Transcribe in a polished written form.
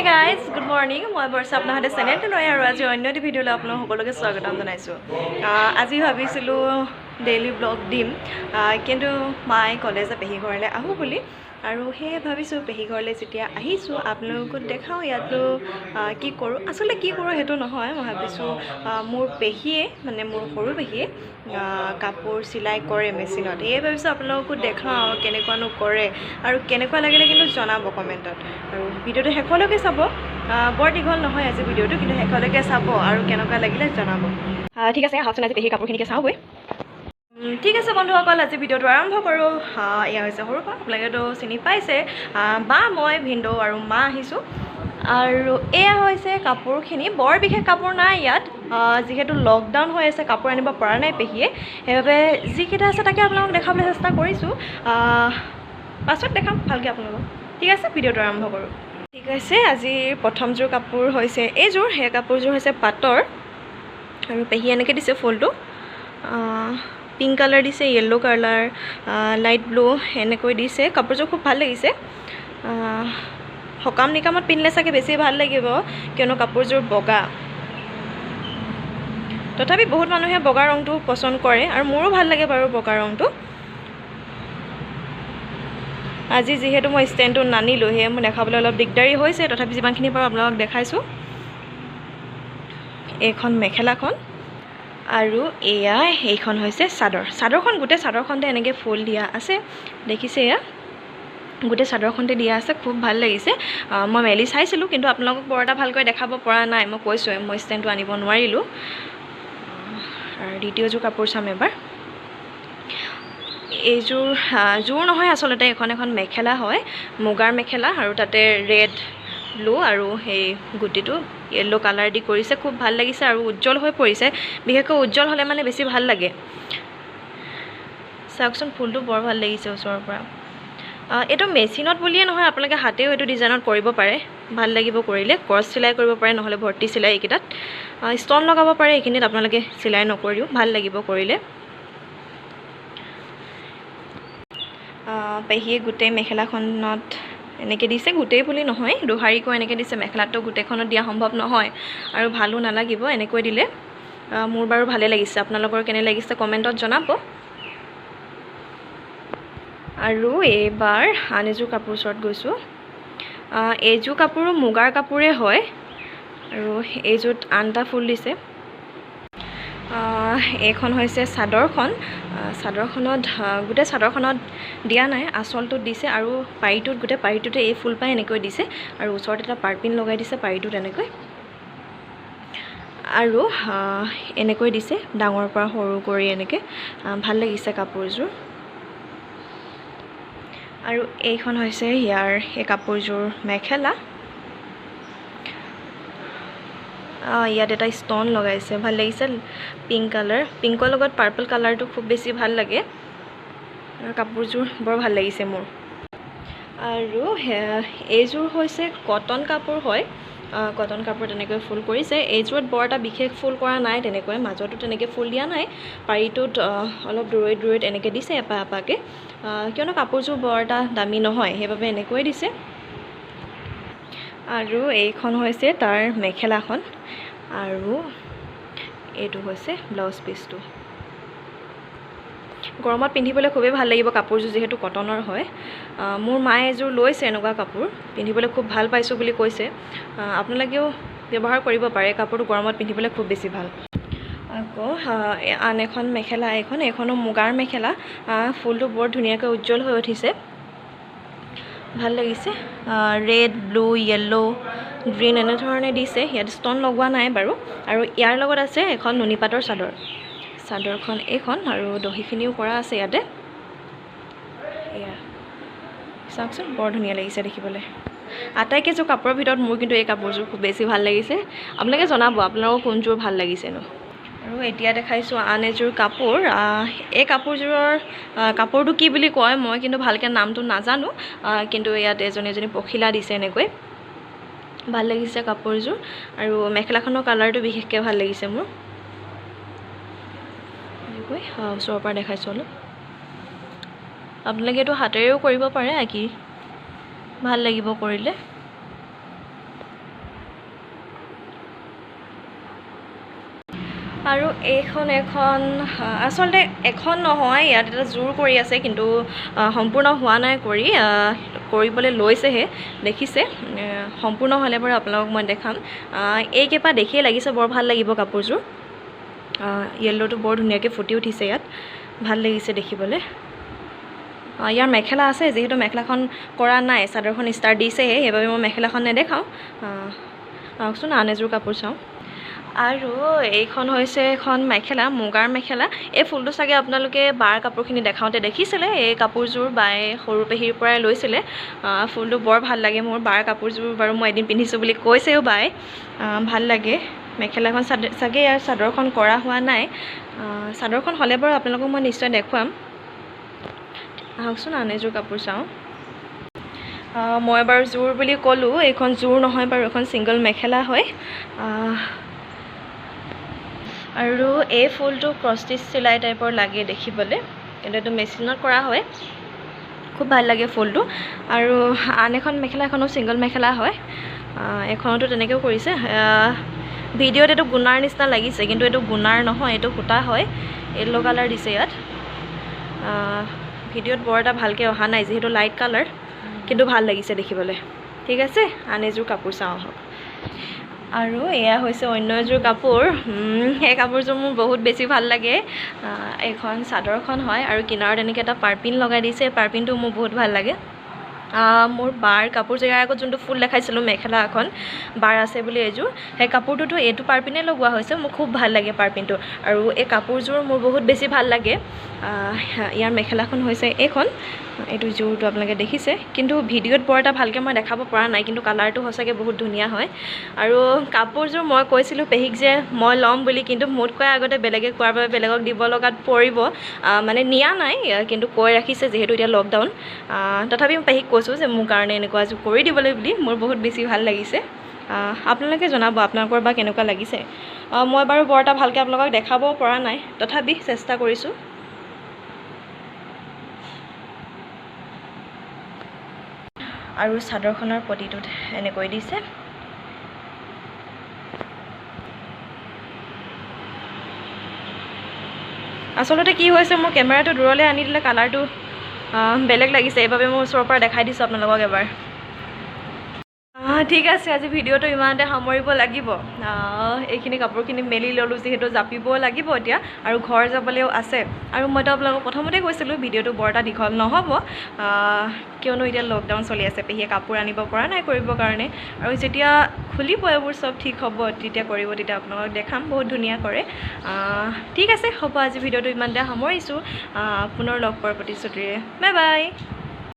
Guys, good morning. মই বৰ্ষা, আপোনালোকৰ চেনেলটো লৈ আৰু আজি অন্য এটি ভিডিঅ'লৈ আপোনালোক সকলোকে স্বাগতম জনাইছোঁ। আজি ভাবিছিলোঁ ডেইলি ব্লগ দিম, কিন্তু মায়ে ক'লে যে পেহী ঘৰলৈ আহোঁ বুলি, আৰু সেয়ে ভাবিছোঁ পেহী ঘৰলৈ যেতিয়া আহিছোঁ আপোনালোকো দেখাওঁ ইয়াতো কি কৰোঁ। আচলতে কি কৰোঁ সেইটো নহয়, মই ভাবিছোঁ মোৰ পেহীয়ে, মানে মোৰ সৰু পেহীয়ে কাপোৰ চিলাই কৰে মেচিনত, সেয়ে ভাবিছোঁ আপোনালোকো দেখাওঁ কেনেকুৱানো কৰে আৰু কেনেকুৱা লাগিলে কিন্তু জনাব কমেণ্টত। আৰু ভিডিঅ'টো শেষলৈকে চাব, বৰ দীঘল নহয় আজি ভিডিঅ'টো, কিন্তু শেষলৈকে চাব আৰু কেনেকুৱা লাগিলে জনাব। ঠিক আছে, আহকচোন আজি পেহীৰ কাপোৰখিনিকে চাওঁগৈ। ঠিক আছে বন্ধুসকল, আজি ভিডিঅ'টো আৰম্ভ কৰোঁ। এয়া হৈছে সৰু বা, আপোনালোকেতো চিনি পাইছে। বা, মই, ভিনদেউ আৰু মা আহিছোঁ। আৰু এয়া হৈছে কাপোৰখিনি। বৰ বিশেষ কাপোৰ নাই ইয়াত, যিহেতু লকডাউন হৈ আছে, কাপোৰ আনিব পৰা নাই পেহীয়ে, সেইবাবে যিকেইটা আছে তাকে আপোনালোকক দেখাবলৈ চেষ্টা কৰিছোঁ। পাছত দেখাম ভালকৈ আপোনালোকক। ঠিক আছে, ভিডিঅ'টো আৰম্ভ কৰোঁ। ঠিক আছে, আজিৰ প্ৰথমযোৰ কাপোৰ হৈছে এইযোৰ। সেই কাপোৰযোৰ হৈছে পাটৰ, আৰু পেহী এনেকৈ দিছে ফুলটো, পিংক কালাৰ দিছে, য়েল্ল' কালাৰ, লাইট ব্লু এনেকৈ দিছে। কাপোৰযোৰ খুব ভাল লাগিছে। সকাম নিকামত পিন্ধিলে চাগে বেছি ভাল লাগিব, কিয়নো কাপোৰযোৰ বগা। তথাপি বহুত মানুহে বগা ৰংটো পচন্দ কৰে আৰু মোৰো ভাল লাগে বাৰু বগা ৰংটো। আজি যিহেতু মই ষ্টেণ্ডটো নানিলোঁ, সেয়ে মোৰ দেখাবলৈ অলপ দিগদাৰী হৈছে, তথাপি যিমানখিনি পাৰোঁ আপোনালোকক দেখাইছোঁ। এইখন মেখেলাখন আৰু এয়া এইখন হৈছে চাদৰ। চাদৰখন গোটেই চাদৰখনতে এনেকৈ ফুল দিয়া আছে, দেখিছে? এয়া গোটেই চাদৰখনতে দিয়া আছে, খুব ভাল লাগিছে। মই মেলি চাইছিলোঁ, কিন্তু আপোনালোকক বৰ এটা ভালকৈ দেখাব পৰা নাই। মই কৈছোঁৱে, মই ষ্টেণ্ডটো আনিব নোৱাৰিলোঁ। আৰু দ্বিতীয়যোৰ কাপোৰ চাম এবাৰ। এইযোৰ যোৰ নহয় আচলতে, এখন এখন মেখেলা হয়, মুগাৰ মেখেলা, আৰু তাতে ৰেড, ব্লু আৰু সেই গুটিটো য়েল্ল' কালাৰ দি কৰিছে। খুব ভাল লাগিছে আৰু উজ্জ্বল হৈ পৰিছে। বিশেষকৈ উজ্জ্বল হ'লে মানে বেছি ভাল লাগে। চাওকচোন, ফুলটো বৰ ভাল লাগিছে ওচৰৰ পৰা। এইটো মেচিনত বুলিয়ে নহয়, আপোনালোকে হাতেও এইটো ডিজাইনত কৰিব পাৰে, ভাল লাগিব কৰিলে। ক্ৰছ চিলাই কৰিব পাৰে, নহ'লে ভৰ্তি চিলাই এইকেইটাত ষ্ট'ন লগাব পাৰে। এইখিনিত আপোনালোকে চিলাই নকৰিও ভাল লাগিব কৰিলে। পেহীয়ে গোটেই মেখেলাখনত এনেকৈ দিছে, গোটেই বুলি নহয়, দুশাৰীকৈ এনেকৈ দিছে। মেখেলাটো গোটেইখনত দিয়া সম্ভৱ নহয় আৰু ভালো নালাগিব এনেকৈ দিলে। মোৰ বাৰু ভালেই লাগিছে, আপোনালোকৰ কেনে লাগিছে কমেণ্টত জনাব। আৰু এইবাৰ আন এযোৰ কাপোৰ ওচৰত গৈছোঁ। এইযোৰ কাপোৰো মুগাৰ কাপোৰে হয়, আৰু এইযোৰত আনটা ফুল দিছে। এইখন হৈছে চাদৰখন। চাদৰখনত গোটেই চাদৰখনত দিয়া নাই, আঁচলটোত দিছে, আৰু পাৰিটোত, গোটেই পাৰিটোতে এই ফুলপাহ এনেকৈ দিছে, আৰু ওচৰত এটা পাৰপিন লগাই দিছে পাৰিটোত এনেকৈ, আৰু এনেকৈ দিছে ডাঙৰৰ পৰা সৰু কৰি এনেকৈ। ভাল লাগিছে কাপোৰযোৰ। আৰু এইখন হৈছে ইয়াৰ এই কাপোৰযোৰ মেখেলা। ইয়াত এটা ষ্ট'ন লগাইছে, ভাল লাগিছে। পিংক কালাৰ, পিংকৰ লগত পাৰ্পল কালাৰটো খুব বেছি ভাল লাগে, আৰু কাপোৰযোৰ বৰ ভাল লাগিছে মোৰ। আৰু এইযোৰ হৈছে কটন কাপোৰ হয়। কটন কাপোৰ তেনেকৈ ফুল কৰিছে। এইযোৰত বৰ এটা বিশেষ ফুল কৰা নাই তেনেকৈ, মাজতো তেনেকৈ ফুল দিয়া নাই, পাৰিটোত অলপ দূৰৈত দূৰৈত এনেকৈ দিছে এপাহ এপাহকৈ। কিয়নো কাপোৰযোৰ বৰ এটা দামী নহয়, সেইবাবে এনেকৈয়ে দিছে। আৰু এইখন হৈছে তাৰ মেখেলাখন, আৰু এইটো হৈছে ব্লাউজ পিচটো। গৰমত পিন্ধিবলৈ খুবেই ভাল লাগিব কাপোৰযোৰ, যিহেতু কটনৰ হয়। মোৰ মায়ে এযোৰ লৈছে এনেকুৱা কাপোৰ, পিন্ধিবলৈ খুব ভাল পাইছোঁ বুলি কৈছে। আপোনালোকেও ব্যৱহাৰ কৰিব পাৰে, কাপোৰটো গৰমত পিন্ধিবলৈ খুব বেছি ভাল। আকৌ আন এখন মেখেলা, এইখন, এইখনো মুগাৰ মেখেলা। ফুলটো বৰ ধুনীয়াকৈ উজ্জ্বল হৈ উঠিছে, ভাল লাগিছে। ৰেড, ব্লু, য়েল্ল', গ্ৰীণ এনেধৰণে দিছে। ইয়াত ষ্ট'ন লগোৱা নাই বাৰু। আৰু ইয়াৰ লগত আছে এখন নুনি পাটৰ চাদৰ। চাদৰখন এইখন, আৰু দহিখিনিও কৰা আছে ইয়াতে। এয়া চাওকচোন, বৰ ধুনীয়া লাগিছে দেখিবলৈ। আটাইকেইযোৰ কাপোৰৰ ভিতৰত মোৰ কিন্তু এই কাপোৰযোৰ খুব বেছি ভাল লাগিছে। আপোনালোকে জনাব আপোনালোকৰ কোনযোৰ ভাল লাগিছেনো। আৰু এতিয়া দেখাইছোঁ আন এযোৰ কাপোৰ। এই কাপোৰযোৰৰ কাপোৰটো কি বুলি কয় মই কিন্তু ভালকৈ নামটো নাজানো, কিন্তু ইয়াত এজনী এজনী পখিলা দিছে এনেকৈ। ভাল লাগিছে কাপোৰযোৰ, আৰু মেখেলাখনৰ কালাৰটো বিশেষকৈ ভাল লাগিছে মোৰ। এনেকৈ ওচৰৰ পৰা দেখাইছোঁ অলপ। আপোনালোকে এইটো হাতেৰেও কৰিব পাৰে আঁকি, ভাল লাগিব কৰিলে। আৰু এইখন এখন আচলতে এখন নহয়, ইয়াত এটা জোৰ কৰি আছে, কিন্তু সম্পূৰ্ণ হোৱা নাই, কৰি কৰিবলৈ লৈছেহে, দেখিছে। সম্পূৰ্ণ হ'লে বাৰু আপোনালোকক মই দেখাম। এইকেইপা দেখিয়ে লাগিছে বৰ ভাল লাগিব কাপোৰযোৰ। য়েল্ল'টো বৰ ধুনীয়াকৈ ফুটি উঠিছে ইয়াত, ভাল লাগিছে দেখিবলৈ। ইয়াৰ মেখেলা আছে, যিহেতু মেখেলাখন কৰা নাই, চাদৰখন ষ্টাৰ্ট দিছেহে, সেইবাবে মই মেখেলাখন নেদেখাওঁ। আহকচোন আন এযোৰ কাপোৰ চাওঁ। আৰু এইখন হৈছে এখন মেখেলা, মুগাৰ মেখেলা। এই ফুলটো চাগে আপোনালোকে বাৰ কাপোৰখিনি দেখাওঁতে দেখিছিলে। এই কাপোৰযোৰ বায়ে সৰু পেহীৰ পৰাই লৈছিলে। ফুলটো বৰ ভাল লাগে মোৰ। বাৰ কাপোৰযোৰ বাৰু মই এদিন পিন্ধিছোঁ বুলি কৈছেও বায়ে, ভাল লাগে মেখেলাখন। চাগে ইয়াৰ চাদৰখন কৰা হোৱা নাই, চাদৰখন হ'লে বাৰু আপোনালোকক মই নিশ্চয় দেখুৱাম। আহকচোন আন এযোৰ কাপোৰ চাওঁ। মই বাৰু জোৰ বুলি ক'লোঁ, এইখন জোৰ নহয় বাৰু, এখন ছিংগল মেখেলা হয়। আৰু এই ফুলটো ক্ৰছ ষ্টিচ চিলাই টাইপৰ লাগে দেখিবলৈ, কিন্তু এইটো মেচিনত কৰা হয়। খুব ভাল লাগে ফুলটো। আৰু আন এখন মেখেলা, এখনো ছিংগল মেখেলা হয়, এইখনতো তেনেকৈও কৰিছে। ভিডিঅ'ত এইটো গুণাৰ নিচিনা লাগিছে, কিন্তু এইটো গুণাৰ নহয়, এইটো সূতা হয়। য়েল্ল' কালাৰ দিছে ইয়াত। ভিডিঅ'ত বৰ এটা ভালকৈ অহা নাই যিহেতু লাইট কালাৰ, কিন্তু ভাল লাগিছে দেখিবলৈ। ঠিক আছে, আন এযোৰ কাপোৰ চাওঁ আহক। আৰু এয়া হৈছে অন্য এযোৰ কাপোৰ। সেই কাপোৰযোৰ মোৰ বহুত বেছি ভাল লাগে। এইখন চাদৰখন হয় আৰু কিনাৰত এনেকৈ এটা পাৰপিন লগাই দিছে। পাৰপিনটো মোৰ বহুত ভাল লাগে। মোৰ বাৰ কাপোৰযোৰ, ইয়াৰ আগত যোনটো ফুল দেখাইছিলোঁ মেখেলা এখন বাৰ আছে বুলি এযোৰ, সেই কাপোৰটোতো এইটো পাৰপিনে লগোৱা হৈছে। মোৰ খুব ভাল লাগে পাৰপিনটো, আৰু এই কাপোৰযোৰ মোৰ বহুত বেছি ভাল লাগে। ইয়াৰ মেখেলাখন হৈছে এইখন, এইটো জোৰটো আপোনালোকে দেখিছে, কিন্তু ভিডিঅ'ত বৰ এটা ভালকৈ মই দেখাব পৰা নাই, কিন্তু কালাৰটো সঁচাকৈ বহুত ধুনীয়া হয়। আৰু কাপোৰযোৰ মই কৈছিলোঁ পেহীক যে মই ল'ম বুলি, কিন্তু মোতকৈ আগতে বেলেগে কোৱাৰ বাবে বেলেগক দিব লগাত পৰিব, মানে নিয়া নাই, কিন্তু কৈ ৰাখিছে যিহেতু এতিয়া লকডাউন। তথাপি মই পেহীক কৈছোঁ যে মোৰ কাৰণে এনেকুৱা এযোৰ কৰি দিবলৈ বুলি, মোৰ বহুত বেছি ভাল লাগিছে। আপোনালোকে জনাব আপোনালোকৰ বা কেনেকুৱা লাগিছে। মই বাৰু বৰ এটা ভালকৈ আপোনালোকক দেখাব পৰা নাই, তথাপি চেষ্টা কৰিছোঁ। আৰু চাদৰখনৰ পটিটোত এনেকৈ দিছে। আচলতে কি হৈছে, মোৰ কেমেৰাটো দূৰলৈ আনি দিলে কালাৰটো বেলেগ লাগিছে, এইবাবে মই ওচৰৰ পৰা দেখাই দিছোঁ আপোনালোকক এবাৰ। ঠিক আছে, আজি ভিডিঅ'টো ইমানতে সামৰিব লাগিব। এইখিনি কাপোৰখিনি মেলি ল'লোঁ যিহেতু জাপিব লাগিব এতিয়া, আৰু ঘৰ যাবলৈও আছে। আৰু মইতো আপোনালোকক প্ৰথমতে কৈছিলোঁ ভিডিঅ'টো বৰ এটা দীঘল নহ'ব, কিয়নো এতিয়া লকডাউন চলি আছে, পেহীয়ে কাপোৰ আনিব পৰা নাই কৰিবৰ কাৰণে। আৰু যেতিয়া খুলিব এইবোৰ চব ঠিক হ'ব তেতিয়া কৰিব, তেতিয়া আপোনালোকক দেখাম, বহুত ধুনীয়া কৰে। ঠিক আছে, হ'ব, আজি ভিডিঅ'টো ইমানতে সামৰিছোঁ। পুনৰ লগ পোৱাৰ প্ৰতিশ্ৰুতিৰে বাই বাই।